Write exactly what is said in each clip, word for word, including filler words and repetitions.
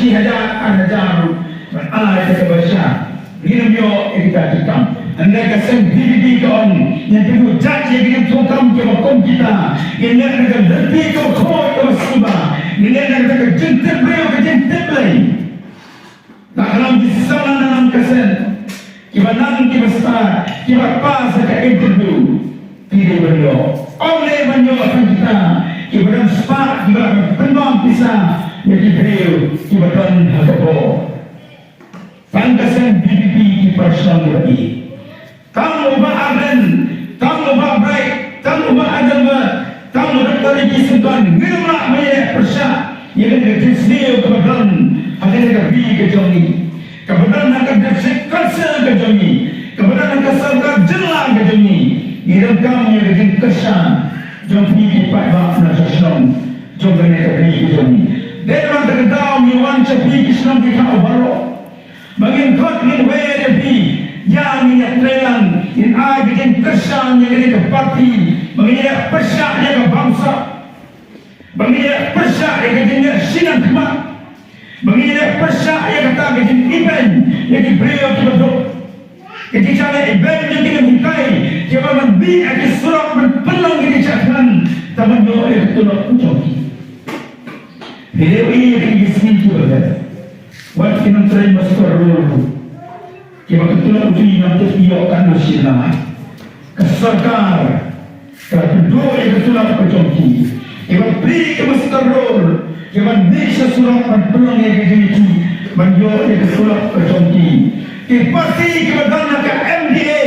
shi hajar, ar hajar, ban ai ïa ka bashar. Ngin ym ïoh ïa kita ki kam. Hynrei ka seng V P P ka ong, ngin pynjah ïa ki jingthungkam kiba kum kita. Ngin leh na ka lynti kaba khuid kaba suba. Ngin leh na ka jingtip briew ka jingtip Blei. Nga klam ki samla na nang ka seng, kiba nang kiba stad, kiba pass ha ka interview. Ki dei ban ïoh. Ym dei ban ïoh tang kita kiba don spah, kiba la pynbam pisa ïa ki briew kiba don ha ka bor. Tang ka seng V P P ki pyrshang kiba ïeit. Tang u Bah Ardent, tang u Bah Bright, tang u Bah Adelbert, tang u Doctor Ricky Syngkon, ngim lah ban ïaleh pyrshah ïa kane ka jingsniew kaba don ha kane ka ri ka jong ngi, kaba don ha ka District Council ka jong ngi, kaba don ha ka sorkar jylla ka jong ngi. Ngi donkam ïa ka jingkyrshan jong phi ki paidbah na shnong jong kane ka ri ka jong ngi. Dei namar kata ka daw ngi wan sha phi ki shnong ki thaw baroh. Ba ngin khot ngin wer ïa phi, ïa ngin ïa trei lang, ngin ai ka jingkyrshan ïa kane ka party, ba ngin ïa pyrshah ïa ka bamsap, ba ngin ïa pyrshah ïa ka jingïashinan khmat, ba ngin ïa pyrshah ïa kata ka jingibeiñ ïa ki briew kiba duk. Ka jingshah ïa ibeiñ jong ki, ngin hikai kiba ban mih ha ki surok ban pynlong ïa ki jingshah khmat, tang ban ïoh ïa ka tulop ka jong ki. Phi dei ïa kine ki sngi kiba dei. Wat ki nongtrei muster roll kiba ka tulop jong ki ngam tip ïoh katno shi lai. Ka sorkar ka pynduh ïa ka tulop ka jong ki. Kiba plie ki muster roll, kiba mih sha surok ban pynlong ïa ka jong ki, ban ïoh ïa ka tulop ka jong ki. Ki party kiba don ha ka M D A,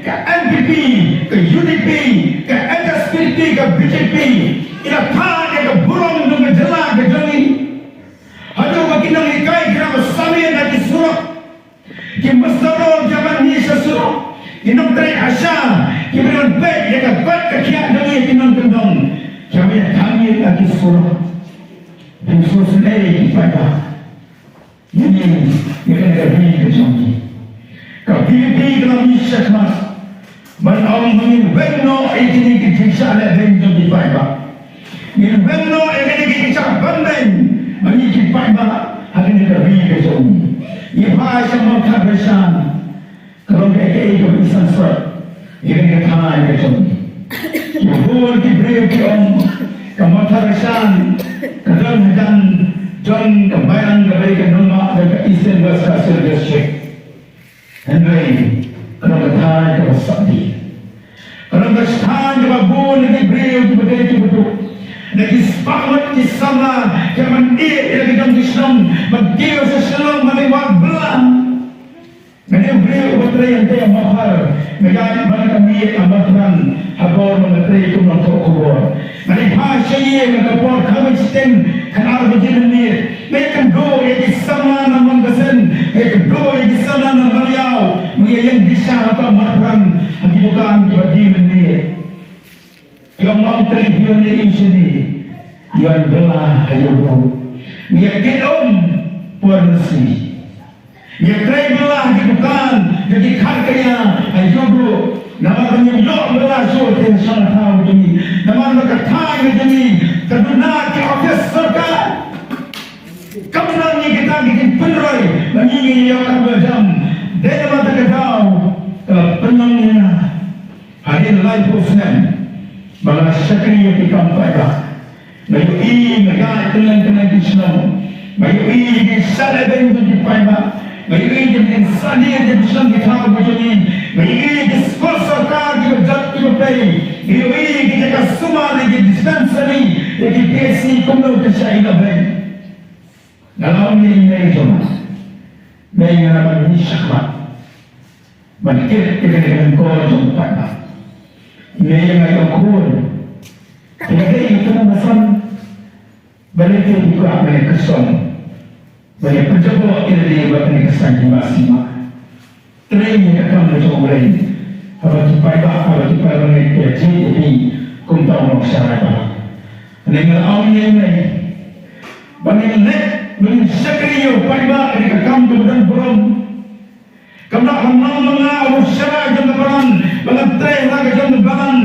ka N P P, ka U D P, ka H S P D P, ka B J P, ki la phah ïa ka burom jong ka jylla ka jong ngi. Haduh ba ki nonghikai ki dang samla na ki surok, ki muster roll kiba mih sha surok, ki nongtrei ASHA kiba don beit ïa ka kot ka khiah jong ngi, ki nongkyndong kiba ïa tang ïa ki surok. Phi sngewsynei ki paidbah. Ïa ngi, ïa kane ka ri ka jong ngi. Ka V P P ka la mih shakhmat ban ong ba ngin weng noh ïa kine ki jingshah lehbeiñ jong ki paidbah. Ngin weng noh ïa kine ki jingshah ban beiñ ma ngi ki paidbah ha kane ka ri ka jong ngi. Ngi phai sha Mawthadraishan. Ka long kaei kaei kaba i sangsot ïa kane ka thaiñ ka jong ngi. Ki bun ki briew ki ong ka Mawthadraishan ka don hajan jong ka balang kaba dei ka nongbah jong ka Eastern West Khasi Hills District. Hynrei ka long ka thaiñ kaba sah dien. Ka long ka thaiñ kaba bun na ki briew kiba dei kiba duk, na ki spah ngut ki samla kiba ïeit ïa la ki dong ki shnong ban kiew sha Shillong ban ïa wad bylla. Nga dei u briew uba trei hangtei ha Mawphar, nga ïaid man ka miet ha Mawphar ha bor ba nga trei kum nongthoh khubor. Nga dei phai sha ïing ha ka por khatwei shiteng khatar baje mynmiet. Nga ïakynduh ïa ki samla na Mawkasem, nga ïakynduh ïa ki samla na Mawliaw, nga ïeng disa ha ka Mawphar ha ki dukan kiba die mynmiet. Ïa ma ong trei phi wan ïa i shane, ïa wan bylla ha ïew briew. Ïa kit um por nasi. Ïa trei bylla ha ki dukan, ïa ki khat kaya ha ïew briew. Namar ba ngim ïoh bylla shuh te ha shong thaw jong ngi. Namar ba ka thaiñ jong ngi ka duna ki office sorkar. Kam nang ïa kita ki jingpynroi ba ngi ngi ïoh kam ba jam. Dei namar kata ka daw ka la pynlong ïa nga. Hadien laiphew snem ba nga la shakri ïa ki kam paidbah, nga ïohi, nga ïaid kylleng kylleng ki shnong, nga ïohi ïa ki shah lehbeiñ jong ki paidbah, nga ïohi ïa ki sah dien jong ki shnong ki thaw ka jong ngi, nga ïohi ïa ki skul sorkar kiba jot kiba pei, nga ïohi ïa ki jaka sumar, ïa ki dispensary, ïa ki P H C kumno ki shah ïa lehbeiñ. Nga la ong ïa i mei jong nga, mei, nga la ban mih shakhmat ban kit ïa kane ka lyngkor jong u paidbah. I mei ïa nga, ïa khun, ïa ka dei ïa ka basan ba leit ïa ka, ïa ka song ba ïa pynjabok ïa lade bad kane ka saiñ hima sima. Trei ïa ka kam ka jong U Blei. Haba ki paidbah, haba ki paidbah ngeit, ïa jied ïa phi kumta u nongshakri paidbah. Hynrei nga la ong ïa i mei ba ngin leit, ba ngin shakri ïa u paidbah, ïa ka kam kaba don burom. Kam lah ban long ma nga u nongshakri jong ka balang ba ngan trei ha la ka jong ka balang.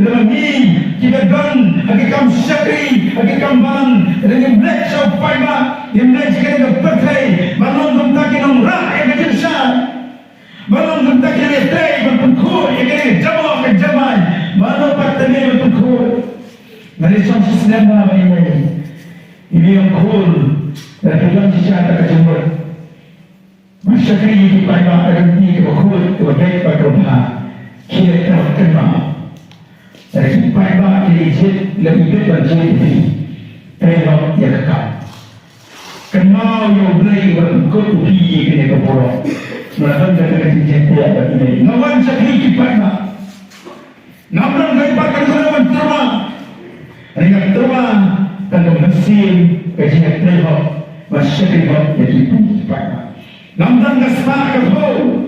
Ngi kiba don ha ki kam shakri, ha ki kam balang, lada ngim leit sha u paidbah, ngim leit sha kane ka pyrthei ban long kumta ki nongrah ïa ka jingshai, ban long kumta ki nongtrei ban pynkhuid ïa kane ka jaboh ka jamai, ban long pat kane ban pynkhuid. Nga la shong shisnem ba ïa ngi, ïa ngi ong khun, lada phi don shisha kata ka jingmut, ban shakri ïa ki paidbah, ka rynti kaba khuid, kaba beit bad kaba bha. Khie tang kynmaw, lada ki paidbah ki la jied, la ki bit ban jied ïa phi, trei noh ïa ka kam. Kynmaw ïa U Blei uba pynkut ïa phi ïa kane ka burom. Nga don kata ka jingjied ïa ka Blei. Nga wan shakri ïa ki paidbah. Ngam don kawei pat kane kaba tyrwa. Hynrei nga tyrwa tang ka mynsiem ka jingïatrei hok, ban shakri hok ïa ki paidbah. Ngam don ka spah ka phew.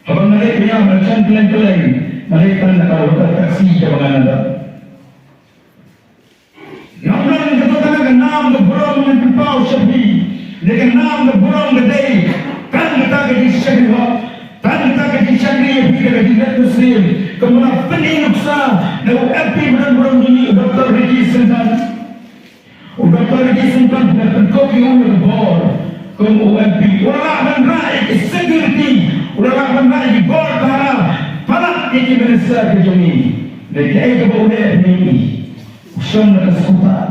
Haba nga leit biang, nga leit kylleng kylleng, nga leit tang na ka hotel taxi kaba nga nang don. Ngam don kato ka nam ka burom ngan pynpaw sha phi. Ne ka nam ka burom ka dei tang kata ka jingshakri hok, tang kata ka jingshakri ïa phi da ka jingïaid mynsiem. Kumba la pyni nuksa na u M P ba don burom jong ngi, u Doctor Ricky Syngkon. U Doctor Ricky Syngkon, phi la pynkup ïa u ïa ka bor kum u M P. U la lah ban rah ïa ki security, u la lah ban rah ïa ki bor para, palat ïa ki minister ka jong ngi. Dei kaei kaba u leh, phi ïohi. U shong na ka scooter.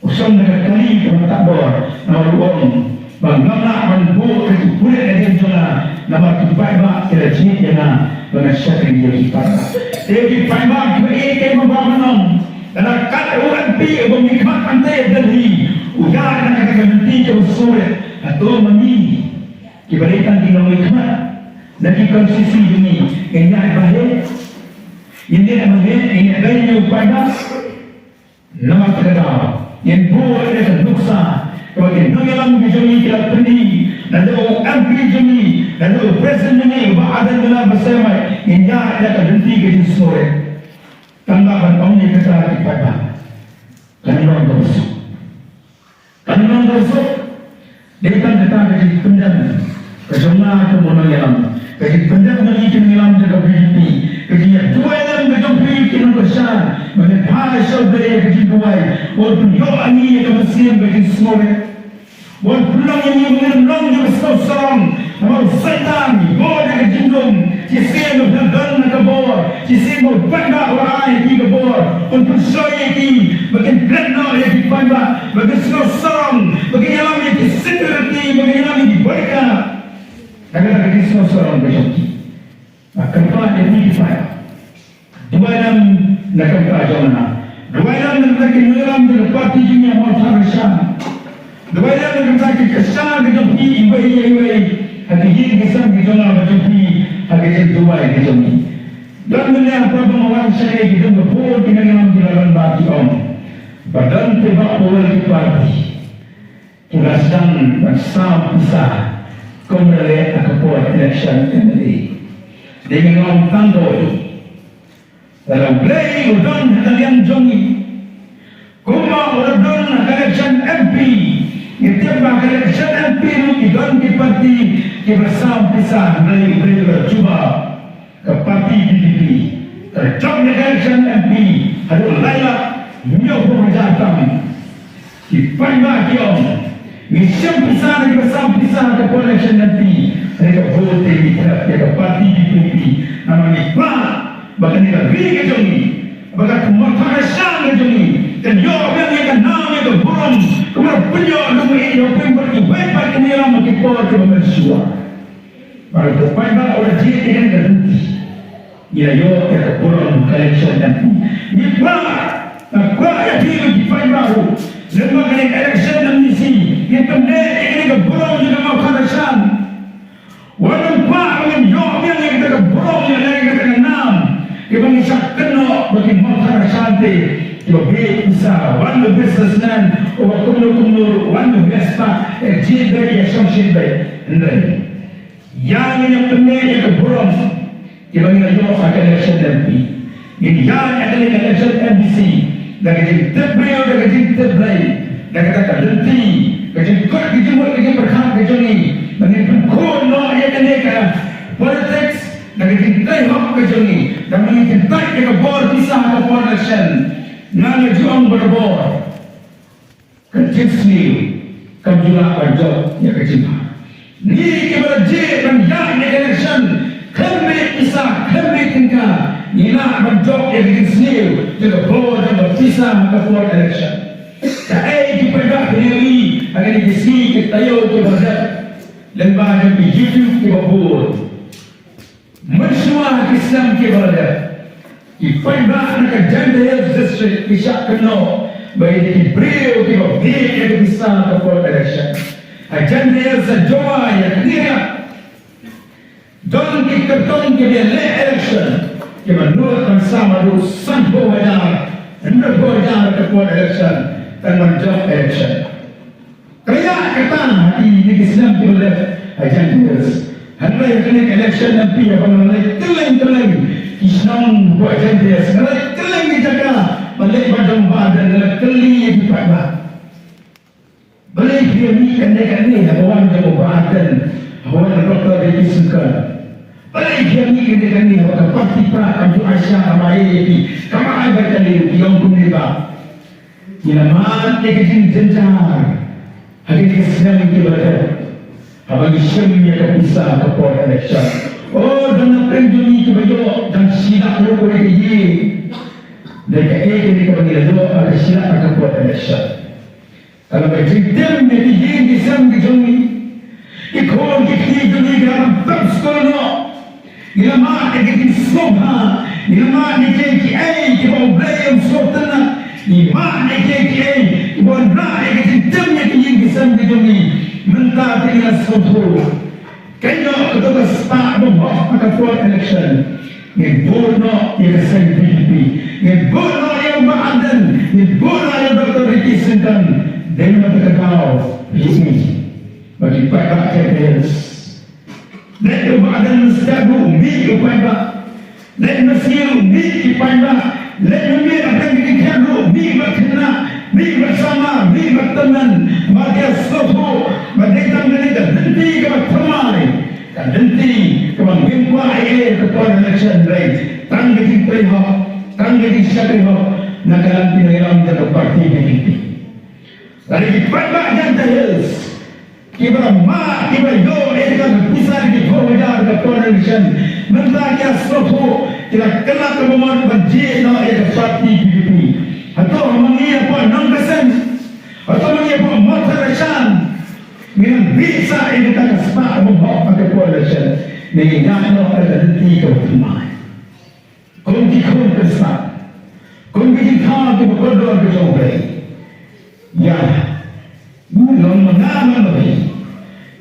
U shong na ka kali kaba tad bor. Namar u ong ba ngam lah ban buh ïa ki pulit hadien jong nga, namar ki paidbah ki la jied ïa nga ba ngan shakri ïa ki paidbah. Te ki paidbah kiba ïeit, kiba bha ban ong, lada kat u M P uba ngi khmat hangtei Delhi u ïaid na kata ka lynti kaba sngewrit, hato ma ngi kiba dei tang ki nongmihkhmat na ki constituency jong ngi ngin ïaid ba heh? Ngin ïaid ba heh, ngin ïaid ba heh ïa u paidbah? Namar kata ka daw ngin buh ïa ka nuksa kaba ki nongïalam ki jong ngi ki la pyni, naduh u M P jong ngi, naduh u President jong ngi, u Bah Ardent Miller Basaiawmoit, ngin ïaid ïa ka lynti ka jingsngewrit. Tang ba ban ong ïa kata ki paidbah, kan long kaba suk. Kan long kaba suk. Dei tang kata ka jingpyndem ka jong nga kum u nongïalam, ka jingpyndem jong ngi ki nongïalam jong ka V P P, ka jingïaduwai lem ka jong phi ki nongkyrshan, ba ngin phai sha U Blei ïa ka jingduwai, ba un pynïoh ïa ngi ïa ka mynsiem ka jingsngewrit. Ba un pynlong ïa ngi ba ngin ym long kiba sngewsarong, namar u Soitan u bud ïa ka jingdum. Shisien ba phi la don ha ka bor, shisien ba u paidbah u la ai ïa ki ka bor, un pynshoi ïa ki ba kin klet noh ïa ki paidbah, ba kin sngewsarong, ba kin ïalam ïa ki security, ba kin ïalam ïa ki bodyguard. Ka dei ka jingsngewsarong ka jong ki. Nga kyrpad ïa phi ki paidbah, duwai lem na ka bynta jong nga, duwai lem na ka bynta ki nongïalam jong ka party jong ngi ha Mawthadraishan. Duwai lem na ka bynta ki kyrshan ka jong phi iwei ïa iwei ha ki ïing ki sem ki jong nga bad jong phi ha ka jingduwai ka jong ngi. Don mynne haba nga wan sha ngi, ki don bun ki nongïalam ki la wan bad ki ong ba don te bad political party ki la sdang ban sam pisa kumba la leh ha ka por election M L A. Dei nga ong tang kawei, lada U Blei u don ha ka liang jong ngi, kumba u la don ha ka election M P, ngi tip ba ha ka election M P ruh ki don ki party kiba sam pisa, hynrei U Blei u la jubab. Ka party V P P ka jop ïa ka election M P haduh lai lak hynñiewphew hajar tam. Ki paidbah ki ong, ngi shim pisa na kiba sam pisa ha ka por election M P, hynrei ka vote te ngi thep ïa ka party V P P. Namar ngi kwah ba kane ka ri ka jong ngi, ba ka Mawthadraishan ka jong ngi kan ïoh biang ïa ka nam ïa ka burom, kumba pynïoh da u Bah Ardent bad kiwei pat ki nongïalam ha ki por kiba mynshuwa. Bad u paidbah u la jied ïa kane ka lynti, ngi la ïoh ïa ka burom ha ka election M P. Ngi kwah, nga kwah ïa phi ki paidbah ruh, lyngba kane ka election M D C, ngin pyndep ïa kane ka burom jong ka Mawthadraishan. Wat nym kwah ba ngin ïoh biang ïa kata ka burom, ïa kata ka nam, ïa ba ngin shah kynnoh ba ki Mawthadraishan te kiba bit pisa, wan u businessman uba kumno kumno, wan u respect, eh, jied beit, ïa shongshit beit. Hynrei ïa ngin ïa pyndep ïa ka burom ïa ba ngin ïoh ha ka election M P. Ngin ïa ïa ka election M D C da ka jingtip briew, da ka jingtip Blei, da kata ka lynti, ka jingkut ka jingmut ka jingpyrkhat ka jong ngi. Ba ngin pynkhun noh ïa kane ka politics da ka jingtrei hok ka jong ngi. Namar ngi kyntait ïa ka bor pisa ha ka por election, nga la ju ong barabor, ka jingsniew kam ju lah ban jop ïa ka jingmar. Ngi kiba la jied ban ïaid ïa ka election, khlem bit pisa, khlem bit tyngka, ngi lah ban jop ïa ka jingsniew jong ka bor jong ka pisa ha ka por election. Kaei ki paidbah phi ïohi ha kine ki sngi, ki taïew kiba la dep lyngba jong ki YouTube kiba bun? Mynshuwa ki snem kiba la dep, ki paidbah na ka Jaintia Hills District ki shah kynnoh ba ki dei ki briew kiba bieit ïa ka pisa ha ka por election. Ha Jaintia Hills, ha Jowai, ha Khliehriat, don ki kyrtong kiba ïaleh election kiba nud ban sam haduh sanphew hajar, hynriewphew hajar ha ka por election tang ban jop election. Ka ïa kata ha kine ki snem kiba la dep ha Jaintia Hills. Hynrei ha kane ka election M P haba nga la leit kylleng kylleng ki shnong hapoh Jaintia Hills, nga la leit kylleng ki jaka ban leit bad jong u Bah Ardent, nga la kylli ïa ki paidbah: Balei phi ïa mih kane kane haba wan jong u Bah Ardent, haba wan u Doctor Ricky Syngkon? Balei phi ïa mih kane kane haba ka party Prah kam ju ai sha, kam ai ïa phi, kam ai ba ka liang, ki ong kumne ba ngi la mad ïa ka jingjynjar ha kine ki snem kiba la dep haba ngi shim ïa ka pisa ha ka por election. Oh, don na pdeng jong ngi kiba ïoh dang shi lak ruh ïa ka ïing. Dei kaei kane kaba ngi la ïoh ha ka shi lak ha ka por election? Ka long ka jingtim ïa ki ïing ki sem ki jong ngi. Ki khun ki kti jong ngi ki la pep skul noh. Ngi la mad ïa ki jingsngewbha, ngi la mad ïa kiei kiei kiba U Blei um sngewtynnat, ngi mad ïa kiei kiei kiba wanrah ïa ki jingtim ïa ki ïing ki sem ki jong ngi. Mynta te ngi la sngewthuh. Kynnoh kato ka spah bymhok ha ka por election. Ngin bud noh ïa ka seng V P P. Ngin bud noh ïa u Bah Ardent. Ngin bud noh ïa u Doctor Ricky Syngkon. Dei na kata ka daw ïa ngi, ba ki paidbah Jaintia Hills. Leit u Bah Ardent mynstep ruh mih u paidbah. Leit mynsngi ruh mih ki paidbah. Leit mynmiet ha pdeng ki jingkhiah ruh mih bad khynnah, mih bad samla, mih bad tymmen. Ba ki sngewthuh ba dei tang kane ka lynti kaba thymmai, ka lynti kaba ngim kwah ei ei ha ka por election, hynrei tang ka jingtrei hok, tang ka jingshakri hok na ka lynti na ka liang jong ka party V P P. Lada ki paidbah Jaintia Hills kiba la mad, kiba ïoh ïa ka pisa ki phew hajar ha ka por election, mynta ki la sngewthuh, ki la kylla ka bamon ban jied noh ïa ka party V P P. Hato ma ngi hapoh Nongksen, hato ma ngi hapoh Mawthadraishan, ngi nang bieit sah ïa kata ka spah bymhok ha ka por election? Ngi ïaid noh ha ka lynti kaba thymmai. Kum ki khun Khristan, kum ki jingthaw kiba kordor ki jong U Blei, ïa, ngi long ma nga, long ma phi,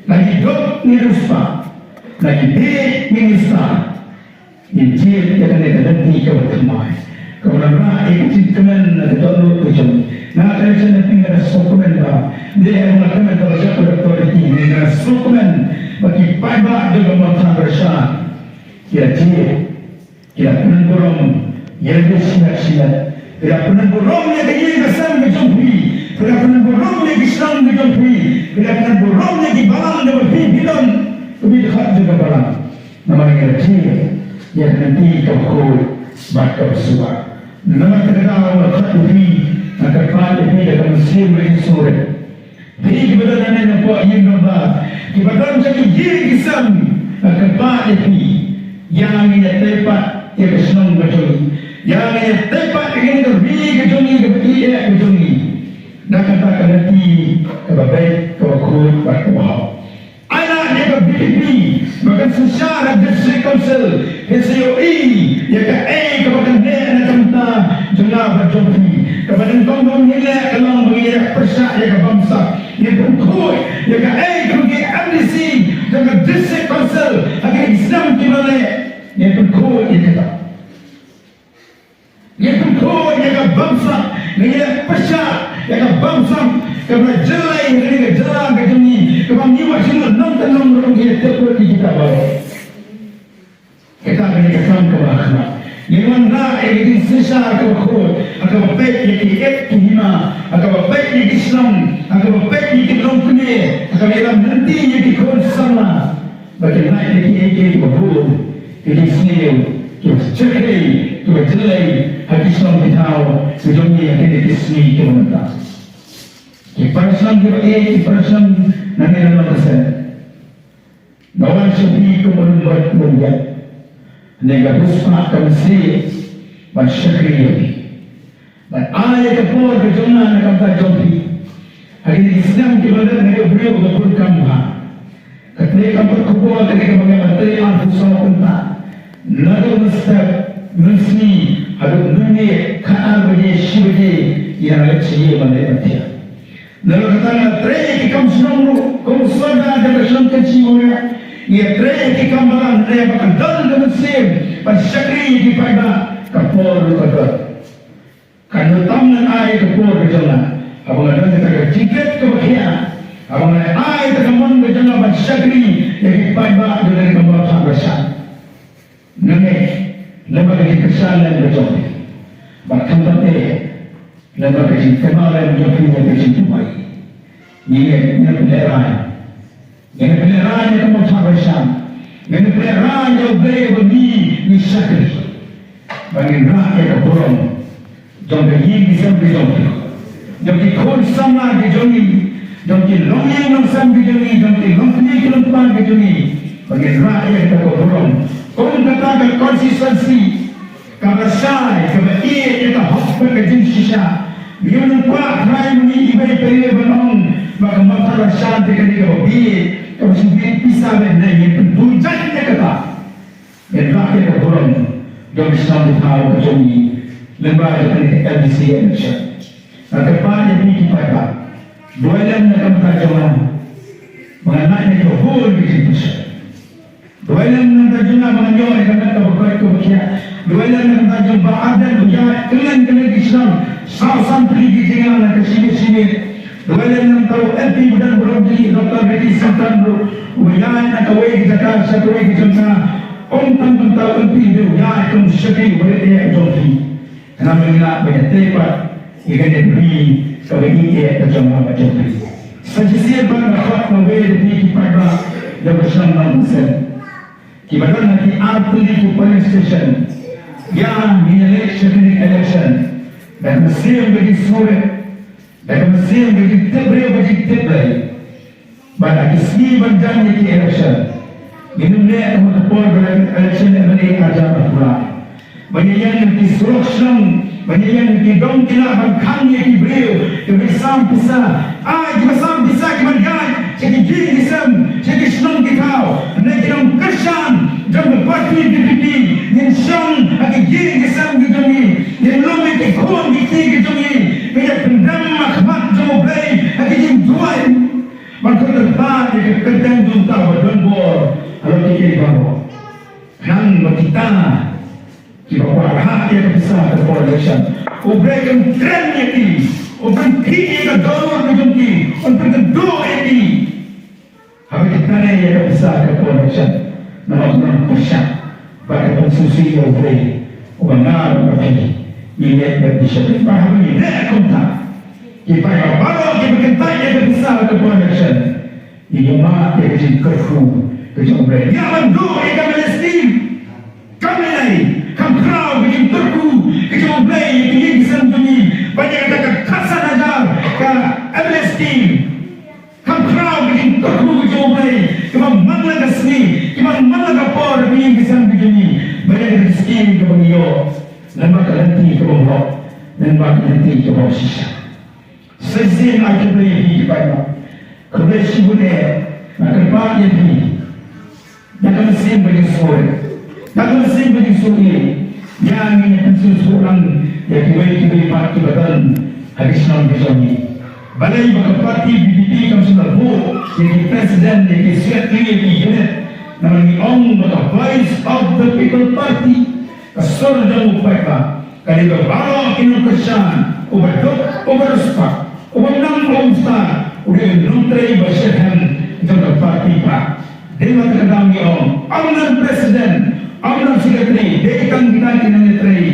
la ngi duk ngi riewspah, la ngi bieit ngi riewspah, ngin jied ïa kane ka lynti kaba thymmai, kaba wanrah ïa ka jingkmen na ka dohnud ka jong ngi. Nga, ka election M P, nga da sngewkmen ba, dei ha nga kmen kaba jop ka authority, nga da sngewkmen ba ki paidbah jong ka Mawthadraishan ki la jied, ki la pynburom ïa ka shilak shilak. Ki la pynburom ïa ka ïing ka sem ka jong phi. Ki la pynburom ïa ki shnong ka jong phi. Ki la pynburom ïa ki balang kiba phi phi don. Ka bit khot jong ka balang. Namar ngi la jied ïa ka lynti kaba khuid bad kaba suba. Namar kata ka daw nga khot ïa phi, nga kyrpad ïa phi da ka mynsiem ba sngewrit. Phi kiba don hangne hapoh ïing nombar, kiba don ha ki ïing ki sem, nga kyrpad ïa phi, ïa ngin ïa tei pat ïa ka shnong ka jong ngi, ïa ngin ïa tei pat ïa kane ka ri ka jong ngi, kaba ïeit ka jong ngi, na kata ka lynti kaba beit, kaba khuid bad kaba hok. Ai lad ïa ka V P P ba kan synshar ha District Council, phin sa ïohi ïa kaei kaba kan neh na ka bynta jong nga bad jong phi. Kaba nyngkong kaba ngin leh ka long ba ngin ïa pyrshah ïa ka bamsap. Ngin pynkhuid ïa kaei kaba ki MDC jong ka District Council ha kine ki snem kiba la leit, ngin pynkhuid ïa kata. Ngin pynkhuid ïa ka bamsap, ngin ïa pyrshah ïa ka bamsap kaba jyllei ha kane ka jylla ka jong ngi, kaba ngi wat shu nongkyndong ruh ngi ïa tip lut ïa kita baroh. Kita kane ka kam kaba ha khmat. Ngin wanrah ïa ka jingsynshar kaba khuid, ha kaba peit ïa ki ïit ki hima, ha kaba peit ïa ki shnong, ha kaba peit ïa ki longkmie, ha kaba ïalam lynti ïa ki khun samla. Ba kin lait ïa kiei kiei kiba bun, ki jingsniew, kiba shakri, kiba jyllei ha ki shnong ki thaw ki jong ngi ha kine ki sngi kiba mynta. Ki para shnong kiba ïeit, ki para shnong nangne na Nongksen. Nga wan sha phi kum u nongbuh nongïaid. Hynrei nga riewspah ka mynsiem ban shakri ïa phi. Ban ai ïa ka por ka jong nga na ka bynta jong phi. Ha kine ki snem kiba la dep nga dei u briew uba bun kam bha. Ka trei kam pat khubor ka dei kaba nga ban trei arphew saw kynta. Naduh mynstep, mynsngi haduh mynmiet, khatar baje, shi baje, ïa nga leit sha ïing ban leit ban thiah. Nalor kata nga trei ïa ki kam shnong ruh kum u sordar jong ka shnong Kynshi Mawria. Nga trei ïa ki kam balang, hynrei ba ka don ka mynsiem ban shakri ïa ki paidbah, ka por ruh ka don. Ka don tam ngan ai ka por ka jong nga, haba nga don kata ka jingkit kaba khia, haba nga ai kata ka mon ka jong nga ban shakri ïa ki paidbah jong ka Mawthadraishan. Nangta, lyngba ka jingkyrshan lem ka jong phi, bad khamtam eh, lyngba ka jingkynmaw lem jong phi ïa ka jingduwai, ngi ngeit ngin ïa pynlehrain. Ngin ïa pynlehrain ïa ka Mawthadraishan. Ngin ïa pynlehrain ïa U Blei uba ngi, ngi shakri. Ba ngin rah ïa ka burom jong ka ïing ka sem ka jong phi, jong ki khun samla ki jong ngi, jong ki longïing longsem ki jong ngi, jong ki longkmie ki longkpa ki jong ngi. Ba ngin rah ïa kata ka burom. Kum kata ka constituency kaba shai, kaba ïeit ïa ka hok bad ka jingshisha. Ngim kwah trai mynne iwei pa iwei ban ong ba ka Mawthadraishan te ka dei kaba bieit, kaba shu bieit pisa bad, ne ngin pynduh jait ïa kata. Ngin rah ïa ka burom jong ki shnong ki thaw ka jong ngi lyngba jong kane ka M D C election. Nga kyrpad ïa phi ki paidbah, duwai lem na ka bynta jong nga ba ngan lait na kiba bun ki jingpyrshah. Duwai lem na ka bynta jong nga ba ngan ïoh ïa ka met kaba koit kaba khiah. Duwai lem na ka bynta jong Bah Ardent, u ïaid kylleng kylleng ki shnong, saw san tylli ki jingïalang ha ka shi miet shi miet. Duwai lem na ka bynta u M P ba don burom jong ngi, Doctor Ricky Syngkon ruh, u ïaid na kawei ka jaka sha kawei ka jaka. Ym tang na ka bynta u M P, hynrei u ïaid kum u shakri uba rit eh jong phi. Khnang ba ngin lah ban ïatei pat ïa kane ka ri kaba ïeit ka jong nga bad jong phi. Sa shisien pat nga khot kawei na phi ki paidbah jong ka shnong Nongksen, kiba don ha ki artylli ki polling station. Ïa, ngin ïaleit sha kane ka election da ka mynsiem ka jingsngewrit, da ka mynsiem ka jingtip briew, ka jingtip Blei. Bad ha ki sngi ban jan ïa ki election, ngin ym leh kum ha ka por ba la election M L A arhajar arphew lai, ban ïeng ha ki surok shnong, ban ïeng ha ki dong ki lah ban khang ïa ki briew kiba sam pisa. Ai, kiba sam pisa ki ban ïaid sha ki ïing ki sem, sha ki shnong ki thaw. Hynrei ki nongkyrshan jong ka party V P P, ngin shong ha ki ïing ki sem ki jong ngi, ngin lum ïa ki khun ki kti ki jong ngi, ngin ïa pyndem ha khmat jong U Blei ha ki jingduwai. Ban kyrpad ïa ka kyrteng jong uta uba don bor halor kiei kiei baroh. Khnang ba kita kiba kwah rah ïa ka pisa ha ka por election, U Blei un kren ïa ki, un pynkhih ïa ka dohnud ka jong ki, un pynkynduh ïa ki. Haba ki tnat ïa ka pisa ha ka por election, namar ki nongpyrshah. Bad ka pynsngewsih ïa U Blei uba nga bad phi ngi leh bad ngi shakri. Bad haba ngi leh kumta, ki paidbah baroh kiba kyntait ïa ka pisa ha ka por election, ngi ïohmad ïa ka jingkyrkhu ka jong U Blei. Ngi hap ban duh ïa ka M L A scheme. Kam lei, kam khraw ka jingkyrkhu ka jong U Blei ïa ka ïing ka sem jong ngi ban ïa kata ka khatsan hajar ka M L A scheme. Kam khraw ka jingkyrkhu ka jong U Blei, kiba man la ka sngi, kiba man la ka por, ka ïing ka sem ka jong ngi, ba ïa ka skim kaba ngi ïoh, lyngba ka lynti kaba hok, lyngba ka lynti kaba shisha. Sa shisien ai khublei ïa phi ki paidbah. Khublei shibun eh, nga kyrpad ïa phi. Da ka mynsiem ba jingsngewrit, da ka mynsiem ba jingsngewrit, ïa ngi ngi pynsngewsih lang ïa kiwei kiwei pat kiba don ha ki shnong ki jong ngi. Balei ba ka party V P P kam shym la vote ïa ki president, ïa ki secretary, ïa ki unit? Namar ngi ong ba ka Voice of the People Party, ka sur jong u paidbah, ka dei ba baroh ki nongkyrshan, uba duk, uba riewspah, uba nang, uba stad, u dei u nongtrei ba shitrhem jong ka party pat. Dei ma kata ka daw ngi ong, ym don president, ym don secretary, dei tang kita ki nongtrei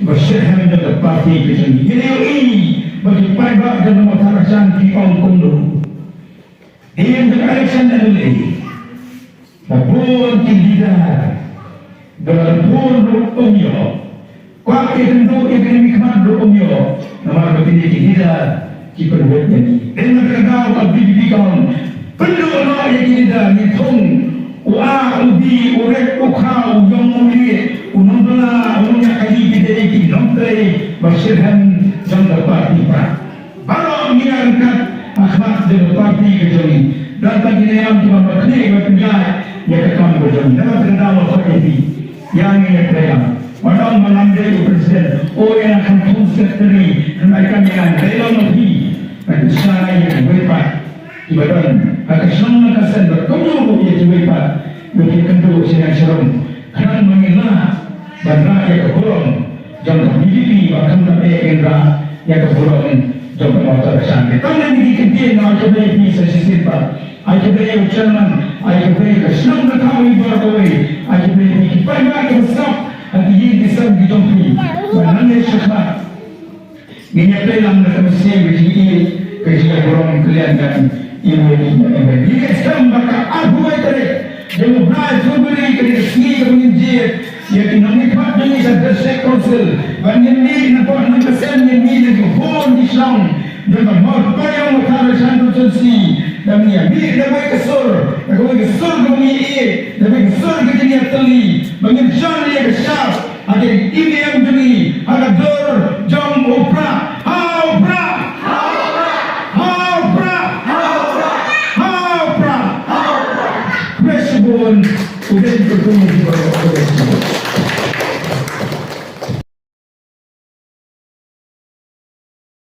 ba shitrhem jong ka party ka jong ngi. Ngi la ïohi ba ki paidbah jong ka Mawthadraishan ki ong kumno. Dei jong ka election M L A, ba bun ki leader, Ba la bun ruh um ïoh. Kwah ïa kynduh ïa kine ki khmat ruh um ïoh. Namar ba kine ki leader ki pynwit ïa ngi. Dei na kata ka daw ka B J P ka ong, pynduh noh ïa ki leader, ngi thung u A, u B, u Rek, u Kha, u Ïong, u Lieh, u Nongbylla, u Nongñiah, kine ki dei ki nongtrei ba shitrhem jong ka party Prah. Baroh ngi ïaryngkat ha khmat jong ka party ka jong ngi. Don tang kine ïa kiba khlieh ba pynïaid ïa ka kam ka jong ngi. Namar kata ka daw nga khot ïa phi, ïa ngi ïa phi ïa. Wat ong ba ngam dei u president, o ïa nga kham thung secretary, kham ai kam ïa nga, dei long ma phi. Ngan pynshai ïa kiwei pat kiba don ha ka shnong ha ka seng bad kumjuh ruh ïa kiwei pat ba ki kynduh sha ïing sha rum. Khnang ba ngin lah ban rah ïa ka burom jong ka B J P, ba khamtam eh ngin rah ïa ka burom jong ka Mawtawshan. Te tang kine ki kyntien nga ai khublei ïa phi sa shisien pat. Ai khublei ïa u chairman, ai khublei ïa ka shnong ka thaw i bor kawei, ai khublei ïa phi ki paidbah kiba sngap ha ki ïing ki sem ki jong phi. Ba nangne shakhmat ngin ïa peit lang da ka mynsiem ka jingïeit, ka jingïaburom kylliang kan iwei na iwei. Ngi ngeit skhem ba ka arphew wei tarik jong u bnai February, ka dei ka sngi kaba ngin jied ïa ki nongmihkhmat jong ngi sha District Council. Ba ngin mih na pdeng nongkyrshan, ngin mih na ki bun ki shnong jong ka Mawkyrwat Mawthadraishan constituency. Ba ngin ïa mih da kawei ka sur, da kawei ka sur kaba ngi ïeit, da kawei ka sur ka jingïatylli. Ba ngin shon ïa ka shap ha ka E V M jong ngi, ha ka dur jong u Prah. Ha u Prah! Ha u Prah! Ha u Prah! Khublei shibun. U dei u kyrkhu ïa phi baroh.